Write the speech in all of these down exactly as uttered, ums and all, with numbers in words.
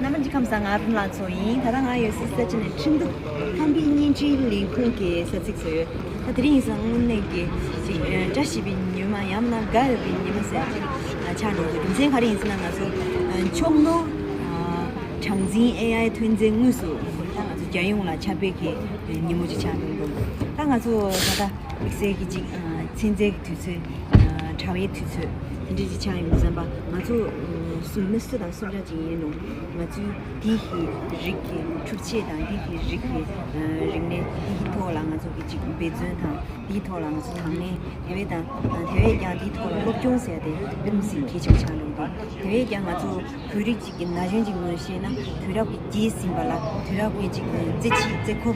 ཨ་མ་འཇིགས་ཁམས་བཟང་། ང་རུ་ལགས་ཚོ་ཡིན། ད་ལྟ་ང་ཡོད་སའི་ས་ཆ་ནི་ཁྲིན་ཏུ་ཁམས་པའི་བརྙན་འཕྲིན་ལས་ཁུངས་ཀྱི་ས་ཚིགས་སུ་ཡོད། ད་དེ་རིང་ཡིན་ཙང་དངོས་གནས་ཀྱི་ཅིག་བཀྲ་ཤིས་པའི་ཉི་མ་ཡང་ན་དགའ་འོས་པའི་ཉི་མ་ཟེར་ཅིག་ཆགས་འགྲོ་འདུག་རྒྱུ་མཚན་ག་རེ་ཡིན་ཟེར་ན། ང་ཚོ་མཆོག་ནོར་གྲངས་འཛིན་ཨེ་ཨའི་ཐོན་རྫས་དངོས་སུ་ད་ང་ཚོ་རྒྱལ་ཡོངས་ལ་ཁྱབ་སྤེལ་གྱི་ཉིན་མོ་ཅིག་ཆགས་འགྲོ་འདུག་ད་ང་ཚོ་ད་ལྟ་དམིགས་བསལ་གྱི་ཅིག་ཚན་རྩལ་གྱི་དུས་ཚོད། ཨ། དྲ་བའི་དུས་ཚོད་དེ་འདྲ་ཅིག་ཆགས་ཡིན་བསམ་པ། ང་ཚོ་ཨ་གསུམ་མི་སུ་དང་སུ་འདྲ་ཅིག་ཡིན་རུང་ང་ཚོའི་འདི་གི་རིགས་ཀྱི་འཕྲུལ་ཆས་དང་འདི་གི་རིགས་ཀྱི་ཨ་རིག་གནས་འདི་གི་ཐོག་ལ་ང་ཚོ་གི་ཅིག་འབད་བརྩོན་དང་། འདིའི་ཐོག་ལ་ང་ཚོ་དང་ལེན། དེ་བས་དང་དེ་བས་ཀྱང་འདིའི་ཐོག་ལ་སློབ་སྦྱོང་ཟེར་ཡ་དེ་དཔེ་མི་སྲིད་གལ་ཆེན་པོ་ཆགས་འགྲོ་འདུག་དེ་བས་ཀྱང་ང་ཚོ་བོད་རིགས་ཅིག་གི་ན་གཞོན་ཅིག་ངོས་བཤད་ན། དུས་རབས་ཀྱི་རྗེས་ཟིན་པ་ལ། དུས་རབས་ཀྱི་ཅིག་རྩེ་ཆེ་རྩེ་འཁོར་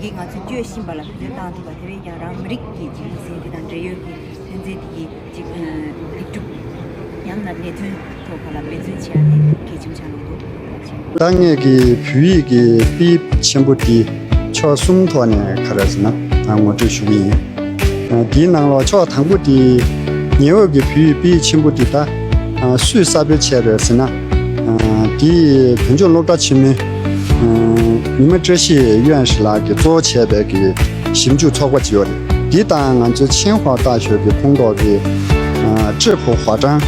དེ་གས་ང་ཚོས་བསྐྱོད་བཞིན་པ་ལ་བེད་སྤྱོད་བཏང་ཐུབ་པ། དེ་བས་ཀྱང་རང་མི་རིགས་ཀྱི་ཅིག་ལུགས་སྲོལ་དེ་དང་འབྲེལ་ཡོད་ཀྱི་ཐོན་རྫས་དེ་གའི་ཅིག་ལེགས་གྲུབ་ཡང་ན་ལས་དོན་ཐོག་ཁག་ལ་འབད་བརྩོན་བྱེད་ཡ་དེ་གལ་ཆེན་པོ་ཆགས་འགྲོ་འདུག་ད་ངས་ཀྱི་བོད་ཡིག་གི་དཔེ་དབྱིབས་ཆེན་པོ་འདི་ཕྱོགས་གསུམ་ཐོག་ནས་ག་རེ་ཟེར་ན་ངོ་སྤྲོད་ཞུ་གི་ཡིན། འདིའི་ནང་ལ་ཕྱོགས་དང་པོ་དེ་ཉེ་འོག་གི་བོད་ཡིག་དཔེ་དབྱིབས་ཆེན་པོ་འདི་ད་སུས་གསར་སྤེལ་བྱས་པ་རེད་ཟེར་ན། འདི་བོད་ལྗོངས་སློབ་གྲྭ་ཆེན་མོའི་ཉི་མ་བཀྲ་ཤིས་དབྱངས་ཧྲི་ལགས་ཀྱིས་གཙོ་བོ་བྱས་པའི་གི་ཞིབ་འཇུག་ཚོགས་པ་ཅིག་ཡོད་རེད། འདི་དང་ང་ཚོའི་ཆིང་ཧྭ་大学གི་ཁོངས་གཏོགས་ཀྱི་ཨ་ཀྲི་ཧོ་ཧྭ་ཀྲང་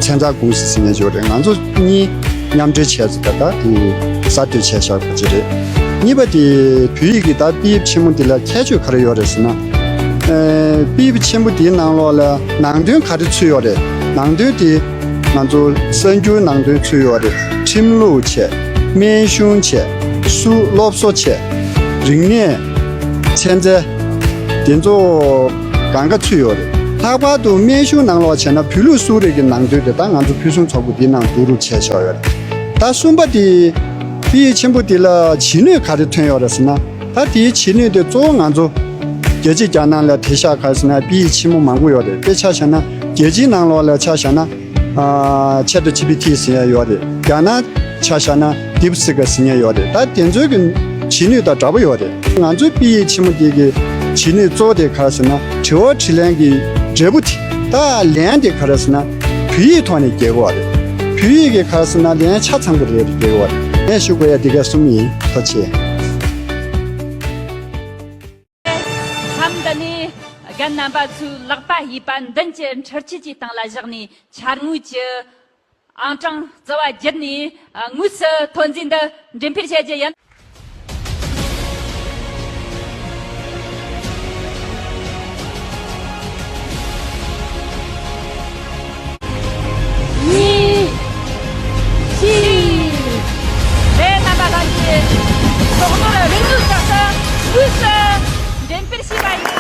ཚན་རྩལ་ཀུང་སི་ཟེར་མཁན་ཅིག་ཡོད་རེད། ང་ཚོ་གཉིས་མཉམ་འབྲེལ་བྱས་ཚེ་ད་ལྟ་དེ་གསར་གཏོད་བྱས་བཞག་པ་ཅིག་རེད། གཉིས་པ་དེ་བོད་ཡིག་གི་ད་དཔེ་དབྱིབས་ཆེན་མོ་འདི་ལ་ཁྱད་ཆོས་ག་རེ་ཡོད་རེད་ཟེར་ན། ཨ་དཔེ་དབྱིབས་ཆེན་པོ་འདིའི་ནང་ལོགས་ལ་ནང་དོན་ག་རེ་ཚུད་ཡོད་རེད། ནང་དོན་དེ་ང་ཚོ་གསར་འགྱུར་ནང་དོན་ཚུད་ཡོད་རེད། ཁྲིམས་ལུགས་བྱས། སྨན་གཞུང་བྱས། སུ་སློབ་གསོ་བྱས། རིག་གནས། ཚན་རྩལ། དེ་ཚོ་གང་ག་ཚུད་ཡོད་རེད། ལྷག་པར་དུ་སྨན་གཞུང་ནང་ལོགས་བྱས་ན་བོད་ལུགས་གསོ་རིག་གི་ནང་དོན་དེ་ད་ང་ཚོ་ཕུན་སུམ་ཚོགས་པ་འདིའི་ནང་བསྡུ་རུབ་བྱས་ཆོག་ཡོད་རེད། ད་གསུམ་པ་དེ་དཔེ་ཡིག་ཆེན་པོ་འདི་ལ་བྱེད་ནུས་ག་རེ་ཐོན་ཡོད་རེད་ཟེར་ན། ད་དེའི་བྱེད་ནུས་དེ་གཙོ་བོ་ང་ཚོ་རྒྱལ་སྤྱི་རྒྱ་ནག་ལ་དེང་སང་ག་རེ་ཟེར་ན་དཔེ་ཡིག་ཆེན་མོ་མང་པོ་ཡོད་རེད། དཔེ་ཆ་བཞག་ན་རྒྱལ་སྤྱིའི་ནང་ལོགས་ལ་ཆ་བཞག་ན། ཨ་ཆེ་ཊི་ཇི་པི་ཊི་ཟེར་ཡ་ཡོད་རེད། རྒྱ་ནག་ཆ་བཞག་ན་ཌིབ་སི་ཀི་ཟེར་ཡ་ཡོད་རེད། ད་དེ་ཚོའི་གི་བྱེད་ནུས་དང་འདྲ་པོ་ཡོད་རེད། ང་ཚོའི་དཔེ་ཡིག་ཆེན་མོ་འདི་གི་བྱེད་ནུས་གཙོ་བོ་དེ་ག་རེ་ཟེར་ན། དྲི་བ་དྲིས་ལན་གྱི་འབྲས་བུ་དེ། ད་ལན་དེ་ག་རེ་ཟེར་ན་བོད་ཡིག་ཐོག་ནས་རྒྱག་གི་ཡོད་རེད། བོད་ཡིག་གི་ག་རེ་ཟེར་ན་ལན་ཆ་ཚང་པོ་རེ་རེ་རྒྱག་གི་ཡོད་རེད། ངས་ཞུ་དགོས་ཡ་འདི་ག་གསུམ་ཡིན། ཐུགས་རྗེ་ཆེ། མཚམས་འདི་ནས་རྒན་རྣམ་པ་ཚོས་ལག་པ་གཡས་པ་མདུན་གྱི་འཕྲུལ་ཆས་ཀྱི་སྟེང་ལ་བཞག་ནས་འཆར་ངོས་ཀྱི་ཨང་གྲངས་རྩ་བ་བརྒྱུད་ནས་དངོས་སུ་ཐོན་རྫས་འདི་འགྲེམས་སྤེལ་བྱ་རྒྱུ་ཡིན། གཉིས། གཅིག་ལས་རྣམ་པ་ལྷན་རྒྱས་ཚོགས་ནོར་རིན་ལུགས་ལགས་སུ་དངོས་སུ་འགྲེམས་སྤེལ་བྱས་པ་ཡིན།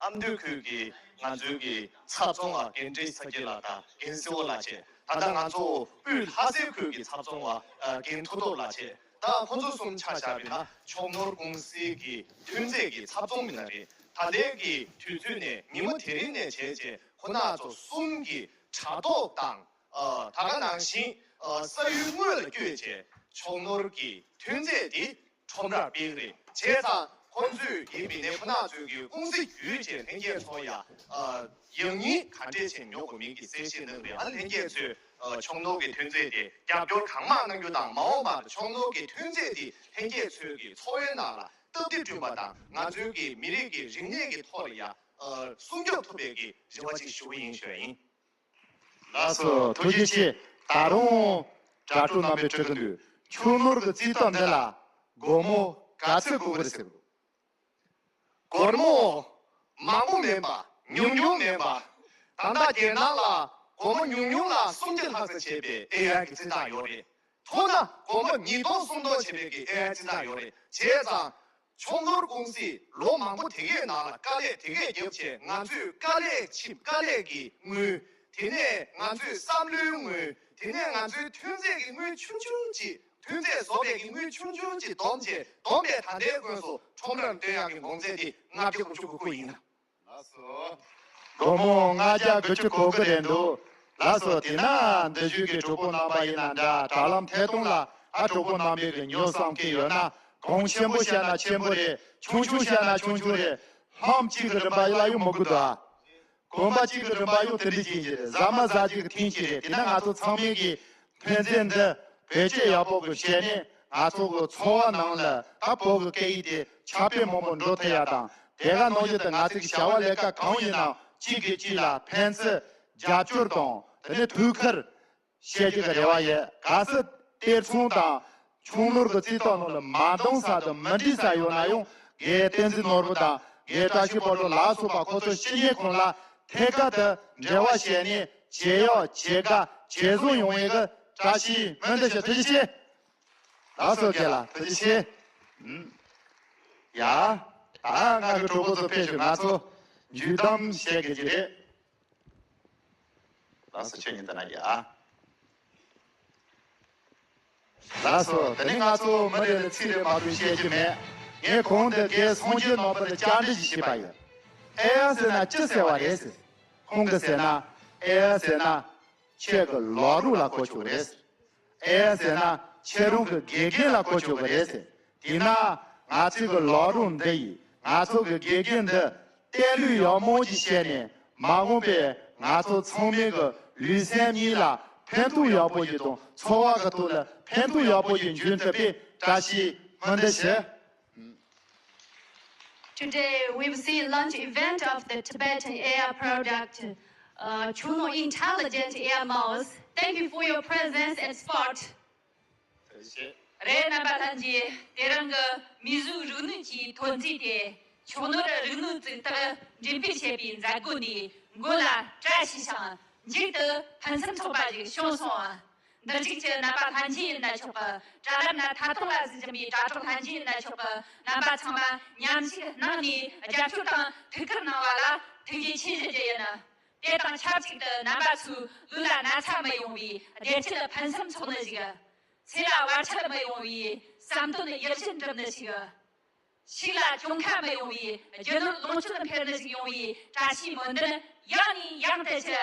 ཨ་མདོ་ཁུལ་གྱི་ང་ཚོའི་གི་ཚབ་ཚོང་བ་རྒན་བཀྲས་ཚེ་རྒྱལ་ལགས་དང་རྒན་སེ་བོ་ལགས་བཅས། ད་ལྟ་ང་ཚོ་དབུས་ལྷ་སའི་ཁུལ་གྱི་ཚབ་ཚོང་བ་ཨ་རྒན་མཐུ་སྟོབས་ལགས་བཅས། ད་ཁོ་ཚོ་གསུམ་ཆ་བཞག་པ་ཡིན་ན་མཆོག་ནོར་ཀུང་སིའི་གི་ཐོན་རྫས་ཀྱི་ཚབ་ཚོང་མི་སྣ་རེད། ད་ལྟའི་གི་དུས་ཚོད་ནས་ཉིན་མོ་དེ་རིང་ནས་བྱས་རྗེས་ཁོ་ན་ཚོ་གསུམ་གྱི་དྲ་ཐོག་དང་། ཨ་ད་ག་ནང་བཞིན་ཨ་ས་ཡུལ་དངོས་ལ་བསྐྱོད་བྱས་མཆོག་ནོར་གྱི་ཐོན་རྫས་འདི་ཁྲོམ་རར་སྤེལ་གི་རེད། བྱས་ཙང་ཁོང་ཚོས་ཡིན་པའི་ནས་ཁོ་ན་ཚོས་ཀྱི་ཀུང་སི་བརྒྱུད་བྱས་ལྷན་རྒྱས་ཚོ་ཡ་ཨ་ཡང་སྙིང་ག་འདྲས་བྱས་ཉོ་དགོས་མིན་གྱི་གསལ་བཤད་གནང་རེད། ཨ་ལྷན་རྒྱས་ཚོས་ཨ་མཆོག་ནོར་གྱི་ཐོན་རྫས་དེ་རྒྱབ་སྐྱོར་གང་མང་གནང་རྒྱུ་དང་། མ་འོངས་པར་མཆོག་ནོར་གྱི་ཐོན་རྫས་དེ་ལྷན་རྒྱས་ཚོས་ཀྱི་འཚོ་བའི་ནང་ལ་སྟབས་བདེ་བསྐྲུན་པ་དང་། ང་ཚོའི་གི་མི་རིགས་ཀྱི་རིག་གནས་ཀྱི་ཐོག་ལ་ཡ་ཨ་སྲུང་སྐྱོབ་ཐུབ་པའི་གི་རེ་བ་ཅིག་ཞུ་གི་ཡིན་ཞུ་ཡ་ཡིན། ལགས་སོ། ཐུགས་རྗེ་ཆེ། ད་རུང་དྲ་གྲོགས་རྣམ་པས་དྲི་གི་འདུག་མཆོག་ནོར་གྱི་རྩིས་ཐོ་འདི་ལ་སྒོར་མོ་ག་ཚོད་དགོས་ཀྱི་རེད་ཟེར་གི་འདུག་སྒོར་མོ་མང་པོ་མིན་པ། ཉུང་ཉུང་མིན་པ། ད་ལྟ་རྒྱལ་ནང་ལ་སྒོར་མོ་ཉུང་ཉུང་ལ་སུམ་བརྒྱ་ལྷག་ཙམ་བྱས་པའི་ཨེ་ཨའི་གི་རྩིས་ཐོ་ཡོད་རེད། མཐོ་ན་སྒོར་མོ་ཉིས་སྟོང་སུམ་སྟོང་བྱས་པའི་གི་ཨེ་ཨའི་རྩིས་ཐོ་ཡོད་རེད། བྱས་ཙང་། མཆོག་ནོར་ཀུང་སིས་ལོ་མང་པོ་དེ་གའི་ནང་ལ་དཀའ་ལས་དེ་གས་བརྒྱབ་བྱས། ང་ཚོས་དཀའ་ལས་ཁྱིམ་དཀའ་ལས་ཀྱི་དངུལ། དེ་ནས་ང་ཚོས་བསམ་བློའི་དངུལ། དེ་ནས་ང་ཚོའི་ཐོན་རྫས་ཀྱི་དངུལ་ཆུང་ཆུང་ཅིག་ཐོན་རྫས་བཟོ་པའི་གི་དངུལ་ཆུང་ཆུང་ཅིག་བསྡོམས་བྱས། བསྡོམས་པས་ད་ལྟའི་སྐབས་སུ་ཁྲོམ་རར་བཏོན་ཡག་གི་གོང་ཚད་དེ་ལྔ་བརྒྱ་དགུ་བཅུ་གོ་དགུ་ཡིན། ལགས་སོ། སྒོར་མོ་ལྔ་བརྒྱ་དགུ་བཅུ་གོ་དགུ་རེད་འདུག་ལགས་སོ། དེས་ན་འདི་བཞུགས་ཀྱི་གྲོགས་པོ་རྣམ་པ་ཡིན་ན་འདྲ། དྲ་ལམ་ཐད་གཏོང་ལ་ཨ་གྲོགས་པོ་རྣམ་པས་གི་ཉོ་བསམ་གི་ཡོད་ན། གོང་ཆེན་པོ་བཤད་ན་ཆེན་པོ་རེད། ཆུང་ཆུང་བཤད་ན་ཆུང་ཆུང་རེད། ལྷམ་གཅིག་གི་རིན་པ་ཡིན་ལ་ཡོད་མི་དགོས་འདུག་ཨ། གོམ་པ་གཅིག་གི་རིམ་པ་ཡང་དེ་འདྲ་ཅིག་ཡིན་གྱི་རེད། ཟ་མ་ཟ་རྒྱུ་གི་ཐེངས་གཅིག་རེད། དེ་ན་ང་ཚོ་ཚང་མས་ཀྱི་ཐོན་རྫས་འདི་བེད་སྤྱོད་ཡག་པོ་གི་བྱས་ནས་ང་ཚོ་གི་འཚོ་བ་ནང་ལ་ད་བོད་གི་སྐད་ཡིག་དེ་ཁྱབ་སྤེལ་མང་པོ་འགྲོ་ཐུབ་ཡག་དང་། དེ་ག་ནང་བཞིན་དུ་ང་ཚོ་གི་བྱ་བ་ལས་ཀ་གང་ཡིན་ནའང་གཅིག་གིས་གཅིག་ལ་ཕན་ཚུན་རྒྱབ་སྐྱོར་དང་དེ་ནས་ཐུགས་ཁུར་བཤད་རྒྱུ་གི་རེ་བ་ཡོད། གལ་སྲིད་གཏེར་ཚོང་དང་ཆུང་ནོར་གྱི་རྩིས་ཐོ་ནང་ལ་མ་འདང་ས་དང་མི་འགྲིག་ས་ཡོད་ན་ཡང་། རྒན་བསྟན་འཛིན་ནོར་བུ་དང་རྒན་བཀྲ་ཤིས་དཔལ་སྒྲོན་ལ་སོགས་པ་ཁོ་ཚོ་སྤྱི་གཉེར་ཁང་ལ་ཐད་ཀར་དུ་འབྲེལ་བ་བྱས་ནས་ཇེ་ཡག་ཇེ་དགའ་ཇེ་བཟང་ཡོང་བའི་གི་བཀྲ་ཤིས་སྨོན་འདུན་ཞུ། ཐུགས་རྗེ་ཆེ། ལགས་སོ། རྒན་ལགས་ཐུགས་རྗེ་ཆེ། ཨུམ། ཡ། ད་ང་གི་གྲོགས་པོ་ཚོ་ཕེབས་ཤོག་ང་ཚོ་མཇུག་བསྡོམས་བཤད་དགོས་ཀྱི་རེད། ལགས་སོ། ཁྱོད་ཉིད་ལྟ་ན་ཡ། ལགས་སོ། དེ་ནི་ང་ཚོ་མི་རེ་ལ་ཚིག་རེ་མ་གཏོགས་བཤད་རྒྱུ་མེད། ངས་གོང་དུ་རྒན་སངས་རྒྱས་རྣམ་པ་ལ་བཅར་འདྲི་ཞིག་བྱས་པ་ཡིན། ཨེ་ཡ་ཟེར་ན་ཅི་ཟེར་བ་རེད་ཟེར། ཁོང་གིས་ཟེར་ན། ཨེ་ཡ་ཟེར་ན་ཁྱེད་ཀྱི་ལག་རོགས་ལ་གོ་ཆོག་རེད་ཟེར། ཨེ་ཡ་ཟེར་ན་ཁྱེད་རང་གི་དགེ་རྒན་ལ་གོ་ཆོག་གི་རེད་ཟེར། དེས་ན་ང་ཚོའི་གི་ལག་རོགས་འདི་ཡིས་ང་ཚོ་གི་དགེ་རྒན་འདི་བསྟེན་གནས་ཡག་མོ་ཞིག་བྱས་ནས། མ་འོངས་པའི་ང་ཚོ་ཚང་མའི་གི་ལུས་སེམས་གཉིས་ལ་ཕན་ཐོགས་ཡག་པོ་ཞིག་དང་། འཚོ་བ་གི་ཐོག་ལ་ཕན་ཐོགས་ཡག་པོ་ཞིག་འབྱུང་ཐུབ་པའི་བཀྲ་ཤིས་སྨོན་འདུན་ཞུ། Today, we've seen launch event of the Tibetan A I product, uh, Chungno Intelligent A I Mouse. Thank you for your presence and support. རེད། རྣམ་པ་ལྷན་རྒྱས། དེ་རིང་གི་མིའུ་གཟུགས་རིག་ནུས་ཀྱི་ཐོན་རྫས་དེ་ཆུང་ནོར་རིག་ནུས་ཙིག་ཐག་འགྲེམས་སྤེལ་བྱས་པའི་མཛད་སྒོ་འདི་མགོ་ལ་བཀྲ་ཤིས་ཤིང་མཇུག་ཏུ་ཕུན་སུམ་ཚོགས་པ་ཞིག་བྱུང་སོང་ཨ། འདིར་བཞུགས་ཀྱི་རྣམ་པ་ལྷན་རྒྱས་ཡིན་ན་ཆོག་གི། དྲ་ལམ་ན་ཐད་གཏོང་ལ་གཟིགས་བཞིན་པའི་དྲ་གྲོགས་ལྷན་རྒྱས་ཡིན་ན་ཆོག་གི། རྣམ་པ་ཚང་མ་མཉམ་ཞུགས་གནང་ནས་རྒྱབ་སྐྱོར་དང་ཐུགས་ཁུར་གནང་བ་ལ་ཐུགས་རྗེ་ཆེ་ཞུ་རྒྱུ་ཡིན། དེ་དང་ཆབས་ཅིག་ཏུ་རྣམ་པ་ཚོའི་ལུས་ལ་ན་ཚ་མི་ཡོང་བའི་བདེ་སྐྱིད་ཕུན་སུམ་ཚོགས་ནི་ཞིག། ཚེ་ལ་བར་ཆད་མི་ཡོང་བའི་བསམ་དོན་ཡིད་བཞིན་འགྲུབ་ནི་ཞིག། ཕྱུགས་ལ་གྱོང་ཁ་མི་ཡོང་བའི་རྒྱུ་ནོར་ལོངས་སྤྱོད་འཕེལ་ནི་ཞིག་ཡོང་བའི་བཀྲ་ཤིས་སྨོན་འདུན་ཡང་ནས་ཡང་དུ་ཞུ།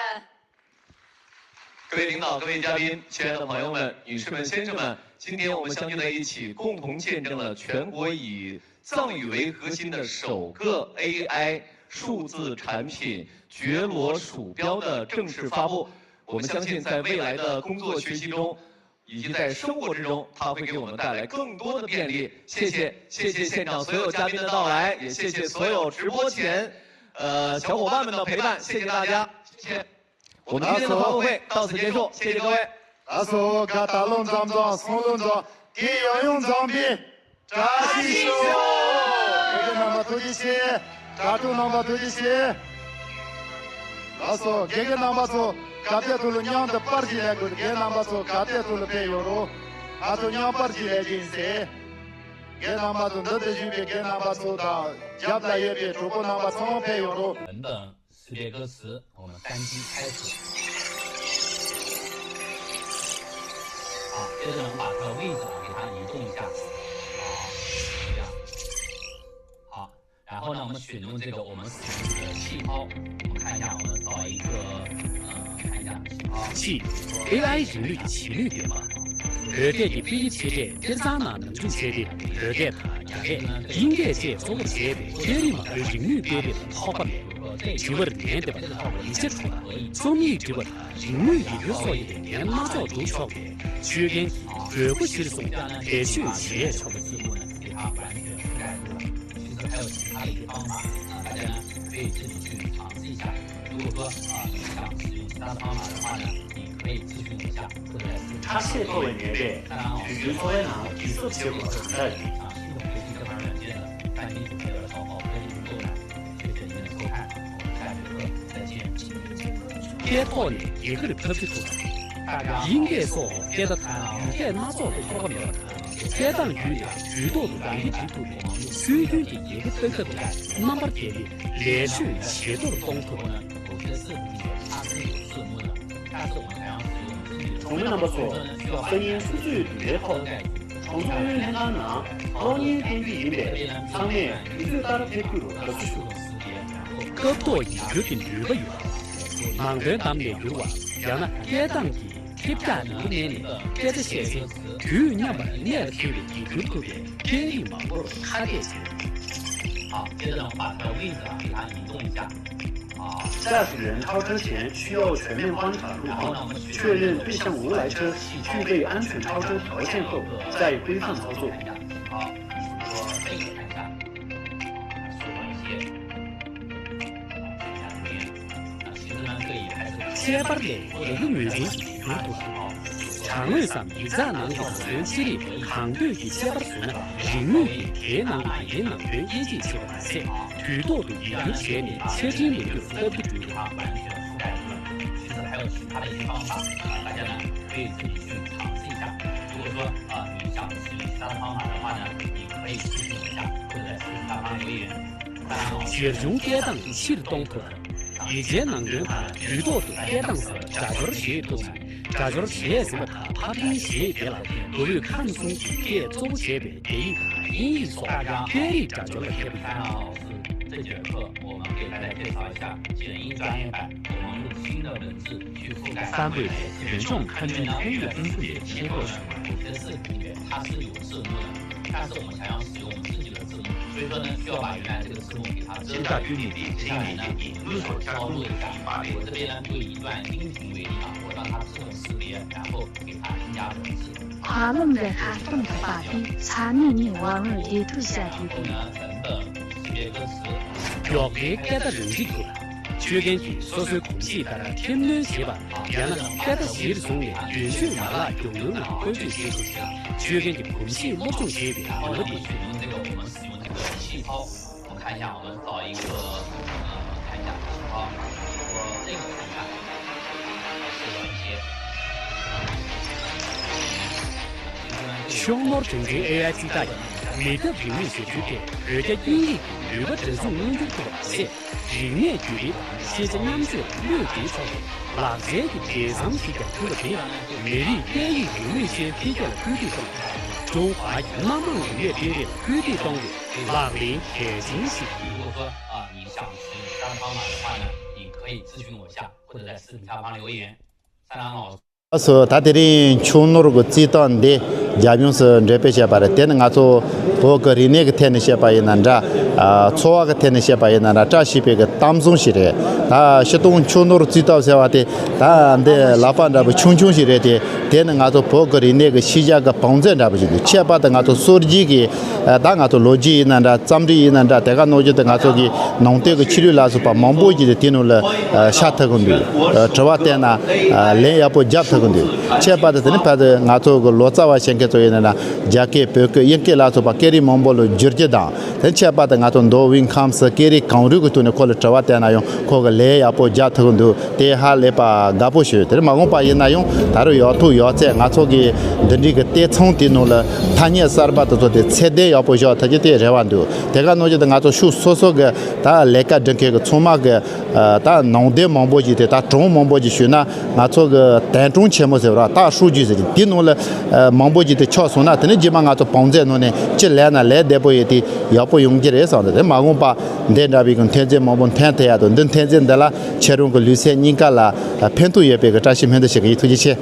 各位领导，各位嘉宾，亲爱的朋友们、女士们、先生们，今天我们相聚在一起，共同见证了全国以藏语为核心的首个A I数字产品觉罗鼠标的正式发布。我们相信，在未来的工作学习中， 以及在生活之中，它会给我们带来更多的便利。谢谢，谢谢现场所有嘉宾的到来，也谢谢所有直播前，呃，小伙伴们的陪伴，谢谢大家，谢谢。我们今天的发布会到此结束，谢谢各位。 ལགས་སོ། དགའ་ད་ལོ་མཚམས་མཚམས་སང་ལོ་མཚམས་དེ་ཡང་ཡང་མཚམས་པའི་བཀྲ་ཤིས་ཤོག་དགེ་རྒན་རྣམ་པ་ཐུགས་རྗེ་ཆེ། དྲ་གྲོགས་རྣམ་པ་ཐུགས་རྗེ་ཆེ། ལགས་སོ། དགེ་རྒན་རྣམ་པ་ཚོ་སྐབས་དེ་ཚོ་ལ་མཉམ་དུ་པར་ཞིག་ལེན་དགོས། དགེ་རྒན་རྣམ་པ་ཚོ་སྐབས་དེ་ཚོ་ལ་ཕེབས་ཡོང་རོགས། ང་ཚོ་མཉམ་པར་ཞིག་ལེན་གྱི་ཡིན་ཟེར། དགེ་རྒན་རྣམ་པ་ཚོ། འདི་དུ་བཞུགས་པའི་དགེ་རྒན་རྣམ་པ་ཚོ་དང་རྒྱབ་ལ་ཡོད་པའི་གྲོགས་པོ་རྣམ་པ་ཚང་མ་ཕེབས་ཡོང་རོགས། 等等，识别歌词，我们单击开始。好，接着呢，我们把它的位置啊，给它移动一下。好，这样。好，然后呢，我们选用这个我们使用这个气泡，我们看一下，我们找一个，呃，看一下气泡。气，A I 人类的奇遇点吧。 བོད་སྐད་ཀྱི་དཔེ་ཡིག་ཆེ་གྲས་གཏེར་གཙང་ནང་ནང་འཇུག་བྱས་ཏེ། བོད་སྐད་དང་རྒྱ་སྐད། དབྱིན་སྐད་བཅས་གཙོ་བོར་བྱས་པའི་སྐད་རིགས་མང་པོའི་རིག་ནུས་སྤེལ་རེས་དང་ཐོགས་པ་མེད། དྲི་བར་ཉན་བདེ་བ་དང་ཡིག་ཆ་འཁྲུག་པ། རྩོམ་ཡིག་འབྲི་བ་དང་རིག་ནུས་ཡིག་སྒྱུར་སོགས་ཀྱི་ལས་འགན་སྣ་ཚོགས་སྒྲུབ་ཆོག་པས། ཤུགས་ལྡན་གྱིས་དགོས་མཁོ་གཞིར་བཟུང་ལས་ཞུགས་བྱས་ཆོག་པ། 其实还有其他的一些方法啊，大家呢可以自己去尝试一下。如果说啊你想使用其他的方法的话呢，你可以咨询一下，或者在市场上可以看看哦。 ཐབས་ཤེས་མཐོ་བའི་ནད་པས་དུས་རྒྱུན་འཚོ་བའི་ནང་ལ་དུས་གསོབ་བྱེད་དགོས་པ་གང་འདྲ་ཡོད། 啊，系统学习这款软件呢，在你主页的时候可以去购买，谢谢您的收看，我们下节课再见。 སྐད་ཐོག་ནས་ཡི་གེར་ཕབ་བསྒྱུར་ཐུབ་པ། དབྱིན་སྐད་སོགས་སྐད་བརྡ་དང་ཡུལ་སྐད་སྣ་ཚོགས་ལ་ཐོགས་པ་མེད་པ་དང་། སྐད་གདངས་བརྒྱུད་ནས་དུས་ཐོག་ཏུ་རང་ཡིག་འབྲི་ཐུབ་པའི་སྲོལ་རྒྱུན་གྱི་ཡི་གེ་གཏན་ཁེལ་ཐོག་རྣམ་པར་རྒྱལ་བའི་ལས་ཤོད་ཇེ་མཐོར་གཏོང་ཐུབ། གྲོང་མི་རྣམ་པ་ཚོ། སང་ཉིན་སོ་སོའི་འདུན་པའི་ཐོག་གྲོང་ཚོ་ཨུ་ཡོན་ལྷན་ཁང་ནང་གློག་བརྙན་སྟོན་རྒྱུ་ཡིན་པས། ཚང་མས་དུས་ཚོད་ལྟར་ཕེབས་རྒྱུར་དགའ་བསུ་ཞུ། སྐབས་ཐོག་ཡིག་སྒྱུར་གྱི་ནུས་པ་ཡོད་པ། ནང་དོན་བདམས་ནས་བསྒྱུར་བ། ཡང་ན་སྐད་གདངས་ཀྱི་ཐེབས་རྒྱག་ནུས་པ་བསྣན་ནས་སྐད་ཆ་བཤད་ཚེ། དུས་མཉམ་པར་གནད་ལ་འཁེལ་བའི་ཡིག་སྒྱུར་ཐུབ་པས་སྐད་རིགས་མང་པོར་ཁ་གཏད་བྱེད། 好，接着我们把它的位置啊，给它移动一下。驾驶人超车前需要全面观察路况，确认对向无来车，具备安全超车条件后再规范操作。ཁྱད་པར་ལས་ལས་ཀ་ངོས་འཛིན་ཞིག་འགྱུར་ཐུབ། དྲ་ངོས་སམ་ཡིག་ཚགས་ནང་གི་བཟོ་དོན་ཅི་རིགས་གང་འདོད་ཀྱིས་ཁྱད་པར་བཟོས་ན། རིག་ནུས་ཀྱིས་དེའི་ནང་གི་དེའི་ནང་དོན་དབྱེ་འབྱེད་བྱེད་པ་མ་ཟད། དུས་ཐོག་ཏུ་ཡིག་སྒྱུར་བྱས་ནས་ཆ་འཕྲིན་ལས་འགུལ་སྟབས་བདེ་འགྲུལ་ཡོང་བ། 其实还有其他的一些方法，啊，大家呢可以自己去尝试一下。如果说啊，你想试其他的方法的话呢，你可以私信我一下，或者在私信下方留言。当然了， གཞིར་བྱུང་སྐད་གདངས་ཆེར་གཏོང་ཐུབ། ཡིག་ཆའི་ནང་དོན་དང་དུས་ཐོག་ཏུ་སྐད་གདངས་སམ་སྒྲ་སྦྱོར་བྱེད་ཐུབ་ན། སྒྲ་སྦྱོར་བྱེད་ཟིན་པ་དང་ཕབ་ལེན་བྱེད་དེ་ལ་མདོ་དབུས་ཁམས་གསུམ་གྱི་སྐད་གཙོ་བོ་བྱས་པའི་རྒྱ་ཡིག་དང་དབྱིན་ཡིག་སོགས་སྐད་རིགས་སྒྲ་སྦྱོར་ལ་མཁས་པོ་ཡིན། 这节课我们给大家介绍一下简音专业版，我们用新的文字去覆盖。 三位元众看见配乐分数也接受了。 有些视频里面它是有字幕的，但是我们想要使用我们自己的字幕，所以说呢，需要把原来这个字幕给它遮掉。现在对你的声音的引入所加工的引发的。我这边呢，就以一段音频为例啊，我让它自动识别，然后给它添加文字。 མཁའ་རླུང་གི་ཤར་གཏོང་གི་པར་དེ་ས་གནས་ནས་བར་དངོས་བདེ་ཐོལ་བྱ་རྒྱུ་དེ་ཡིན། མགྱོགས་པའི་སྐད་བརྡ་རིགས་འགྲིག་དགོས། ཆོད་མཁན་གྱིས་སོ་སོའི་གོམས་གཤིས་ལྟར་ཁྲིམས་གནོན་བྱེད་པ་ཡང་ན་སྐད་བརྡ་གཞིར་བཟུང་ནས་རྒྱུན་སྤྱོད་མ་ལག་རྒྱུགས་ལོན་ངང་བཀོལ་སྤྱོད་བྱེད་དགོས། ཆོད་མཁན་གྱི་གོམས་གཤིས་སློབ་སྦྱོང་བྱེད་པའི་ནུས་པ་དེ། 我们看一下，我们找一个，呃，看一下，好，我这个看一下，是有一些。 ཤོག་ནོར་དྲ་འབྲེལ་ཨེ་ཨའི་རྩིས་རྟགས་ཀྱིས་མི་ཐབས་རིག་ནུས་ཞབས་ཞུའི་ཐད་བོད་རྒྱ་དབྱིན་ཡིག་གི་ནུས་པ་འདྲ་མཚུངས་མངོན་འགྱུར་ཐུབ་པ་མ་ཟད། རིག་གནས་བརྒྱུད་སྤེལ་དང་ཤེས་བྱ་མཉམ་སྤྱོད་ལ་བློས་འགེལ་ཆོག་པའི་ལག་རྩལ་གྱི་སྦྲེལ་ཟམ་ཞིག་ཀྱང་ཐུབ་པ་དེས་མི་རིགས་སྐད་ཡིག་རིག་ནུས་ཅན་འཕེལ་རྒྱས་ལ་སྐུལ་འདེད་གཏོང་དང་། ཀྲུང་ཧྭ་གྱི་དམངས་དམངས་རིག་གནས་སྤེལ་རེས་ལ་སྐུལ་འདེད་གཏོང་བའི་ལག་ལེན་གལ་ཆེན་ཞིག་ཡིན། 如果说啊，你想学其他方法的话呢，你可以咨询我一下，或者在视频下方留言。 ཨ་སོ། ད་དེ་རིང་ཆུ་ནོར་གྱི་རྩིས་སྟངས་འདི་རྒྱབ་ཡོངས་སུ་འགྲེམས་སྤེལ་བྱས་པ་རེད། དེ་ནི་ང་ཚོ་བོད་ཀྱི་རིག་གནས་ཀྱི་ཐད་ནས་བཤད་པ་ཡིན་ན་འདྲ། ཨ། འཚོ་བ་གི་ཐད་ནས་བཤད་པ་ཡིན་ན་འདྲ། བཀྲ་ཤིས་པའི་གི་གཏམ་བཟང་ཞིག་རེད། ད་སྤྱིར་བཏང་ཆུ་ནོར་རྩིས་སྟངས་ཟེར་བ་དེ་ད་འདི་ལག་པ་འདྲ་པོ་ཆུང་ཆུང་ཞིག་རེད་དེ། དེ་ནི་ང་ཚོ་བོད་ཀྱི་རིག་གནས་ཀྱི་ཤེས་བྱ་གི་བང་མཛོད་འདྲ་པོ་ཞིག་འདུག་ཁྱད་པར་དུ་ང་ཚོ་སྲོལ་རྒྱུན་གྱི་ད་ང་ཚོ་ལོ་རྒྱུས་ཡིན་ན་འདྲ། རྩོམ་རིག་ཡིན་ན་འདྲ། དེ་ག་ནང་བཞིན་དུ་ང་ཚོ་གི་ནང་བསྟན་གྱི་ཆོས་ལུགས་ལ་སོགས་པ་མང་པོ་ཞིག་དེ་དེ་ནང་ལ་ཨ་ཤར་ཐུབ་ཀྱི་འདུག་ཨ། དྲི་བ་བཏོན་ན་ཨ་ལན་ཡག་པོ་རྒྱབ་ཐུབ་ཀྱི་འདུག་ཁྱད་པར་དུ་དེ་ནི་ཕར་དུ་ང་ཚོ་གི་ལོ་ཙཱ་བ་བཤད་མཁན་ཚོ་ཡིན་ན་འདྲ། རྒྱ་སྐད་བོད་སྐད་དབྱིན་སྐད་ལ་སོགས་པ་སྐད་རིགས་མང་པོ་ལ་བསྒྱུར་རྒྱུ་དང་། དེ་ཁྱད་པར་དུ་ང་ཚོ་མདོ་དབུས་ཁམས་གསུམ་སྐད་རིགས་གང་རུང་གི་ཐོག་ནས་ཁོ་ལ་དྲི་བ་བཏོན་ན་ཡང་ཁོ་གི་ལན་ཡག་པོ་རྒྱག་ཐུབ་ཀྱི་འདུག་དེ་ཧ་ལས་པ་དགའ་པོ་ཞིག་དེར་མ་འོངས་པ་ཡིན་ན་ཡང་ད་རུང་ཡག་ཐུག་ཡག་ཚད་ང་ཚོ་གི་འདི་འདྲའི་གི་དེབ་ཚང་དེ་ནང་ལ་ཐ་སྙད་གསར་པ་དེ་ཚོ་དེ་ཚད་ལྡན་ཡག་པོ་བཞག་ཐུབ་རྒྱུ་དེ་རེ་བ་འདུག་དེ་ག་ནང་བཞིན་དུ་ང་ཚོ་ཕྱོགས་སོ་སོ་གི་ད་ལས་ཀ་སྒྲུབ་མཁན་གི་ཚང་མ་གི་ད་ནང་དོན་མང་པོ་ཞིག་དེ་ད་གྲངས་མང་པོ་ཞིག་ཞུས་ན་ང་ཚོ་གི་དན་གྲངས་ཆེན་མོ་ཟེར་བ་ར་ད་ཧྲུའུ་ཅི་ཟེར་གི་དེ་ནང་ལ་མང་པོ་ཞིག་དེ་ཆགས་སོང་ན་དེ་ནས་རྗེས་མ་ང་ཚོ་བང་མཛོད་ནང་ནས་ཅི་ལས་ན་ལས་བདེ་པོ་ཡོད་དེ་ཡག་པོ་ཡོང་གི་རེད་བསམ་དེ་མ་འོངས་པ། འདི་འདྲ་བའི་གི་ཐོན་རྫས་མང་པོ་ཐོན་ཐུབ་ཡ་དང་འདི་ཐོན་རྫས་འདི་ལ་ཁྱེད་རང་གི་ལུས་སེམས་གཉིས་ཀ་ལ་ཕན་ཐོགས་ཡོད་པའི་གི་བཀྲ་ཤིས་སྨོན་འདུན་ཞུ་གི་ཡིན། ཐུགས་རྗེ་ཆེ།